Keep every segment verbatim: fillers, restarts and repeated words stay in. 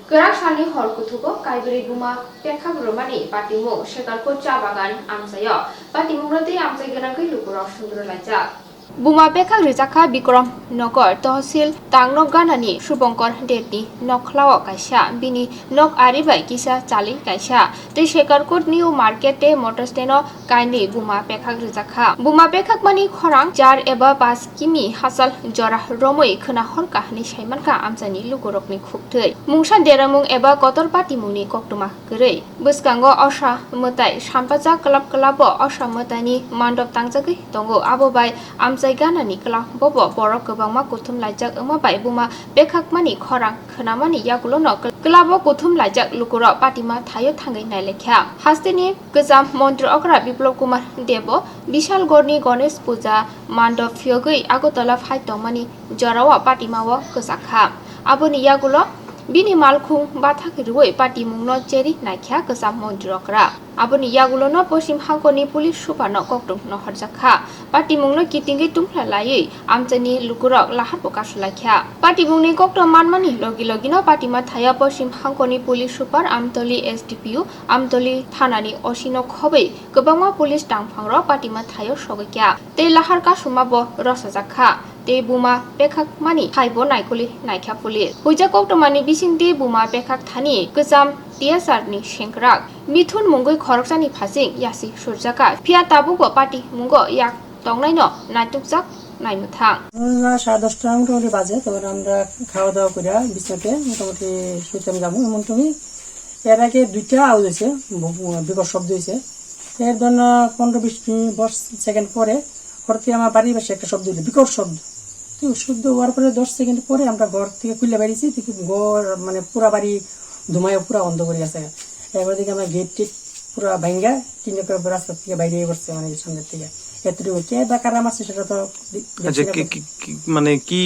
Kwrak salni hor kuthugo kaibrwi buma pekhak rwmani patimung Shekarkot cha bagan amchaio. Patimungno tei amchai gwnangwi lukurok sundru laijak. Buma pekhak rijak kha Bikram Nagar Tahsil Tangnok Ganani Subhankar Debni nokhlao kaisa, bini nok ari bai kisa chali kaisa, tei Shekarkot New Market tei Motor Stand o kainwi buma pekhak rijak kha. Buma pekhakmani khorang char eba pas kimi hachal jora romwi khwna hor kahani saimankha amchaini lukurokni khuktwi. Mungsa deramung eba kotor patimungni koktwma kwrwi. Bwskango osa mwtai sampajak, kwlap kwlabo osa mwtaini mandop tangjagwi tongo. Abo bai amchai ganani kwlap bobo borok kwbangma kuthum laijak wngma bai buma pekhakmani khorang khwnamani yagulono kwlabo kuthum laijak lukurok patima thaio thangwi nailaikha. Hasteni kwcham montri okra Biplop Kumar Debo Bishalgorni Ganesh Puja mandop phiyogwi Agartala phai tongmani jorao patimao kwchak kha. Aboni yagulo bini malkhung bathak rwui patimungno cheri naikha kwcham montri okra. Aboni yagulono Poschim Hangkoni Police Superno koktwng nohorjak kha. Patimungno kitingwi tungphla laiwi amchaini lukurok laharbo kasulaikha. Patimungni koktwng manmani logi logino patima thaio Poschim Hangkoni Police Super, Amtoli S D P O, Amtoli thanani O C no khobwi kwbangma police tangphangrok patima thaio sogwikha tei lahar kasumabo rosajak kha. Tei buma pekhakmani haibo naikolwi naikha police. Huijak koktwmani bisingtwi buma pekhak thani kwcham T S R ni sengkrak Mithun mungwi khoroksani phasing yasi surjaka, phiya tabukbo party mungo yak tongnaino naitukjak naimwthang. আমরা সাড়ে দশটা মোটামুটি বাজে, তখন আমরা খাওয়া দাওয়া করে বিছনাতে মোটামুটি শুইতাম যাবো এমন তুমি। এর আগে দুইটা আওয়াজ হয়েছে, ব-, বিকট শব্দ হয়েছে। এর জন্য পনেরো বিশ মিনিট, দশ সেকেন্ড পরে হঠাৎ আমার বাড়ির পাশে একটা শব্দ হলো, বিকট শব্দ। তো শব্দ হওয়ার পরে দশ সেকেন্ড পরে আমরা ঘর থেকে খুলে বেরিয়েছি, দেখি ঘর মানে পুরা বাড়ি ধুমায় পুরা অন্ধ করে গেছে। এবার দেখি আমরা গেট টেট পুরা ভাঙ্গা টিনের করে রাস্তা থেকে বাইরে পড়ছে, মানে সামনের থেকে। এতটুকু কে বা কারা মারছে সেটা তো দে-, আচ্ছা, দেখছি না। কি, কি, কি, মানে কি,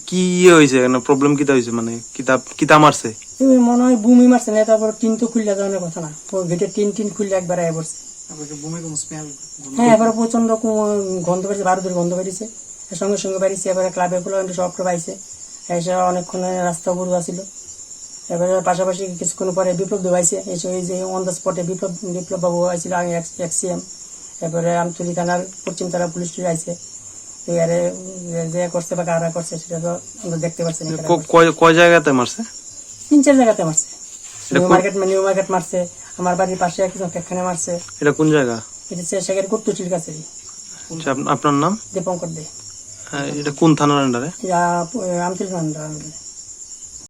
কি ইয়ে হয়েছে এখানে? প্রবলেম কিতা হয়েছে? মানে কিতা, কিতা মারছে? তুমি মনে হয় বুমি মারছে না, তারপর টিন তো খুললে যাওয়ার কথা না, ও গেটের টিন টিন খুললে একবার আয় পড়ছে। আপনাকে বুমি কোনো স্মেল? হ্যাঁ, এবার প্রচন্ড কু-, গন্ধ বেরিয়েছে, বারুদের গন্ধ বেরিয়েছে। এর সঙ্গে সঙ্গে বাড়িছে, এবার ক্লাবে পোলাপান সব করে পাইছে। এসে অনেকক্ষণ রাস্তা অবরোধ আছিল। এবারে পাশাপাশি কিছুক্ষণ পরে বিপ্লব দেব আইছে, এসে ওই যে অন দ্য স্পটে বিপ্লব, বিপ্লব বাবু আইছিল, আগে এক্স, এক্স সি এম। এরপরে আমতলী থানার পশ্চিম তারা পুলিশ টুলিশ আইছে। তো এরে, উম, যে করছে বা কারা করছে সেটা তো আমরা দেখতে পাচ্ছি না, ক-, কারা করছে। কয়, কয় জায়গাতে মারছে? তিন চার জায়গাতে মারছে। এটা নিউ কোন মার্কেট, নিউ মার্কেট মারছে, আমার বাড়ির পাশে একজন এখানে মারছে। এটা কোন জায়গা? এটা হচ্ছে সেখানে কুট্টুচির কাছে। আচ্ছা, আপ-, আপনার নাম? দীপঙ্কর দে। হ্যাঁ, এটা কোন থানার আন্ডারে? এটা, আহ, আমতলী থানার আন্ডারে।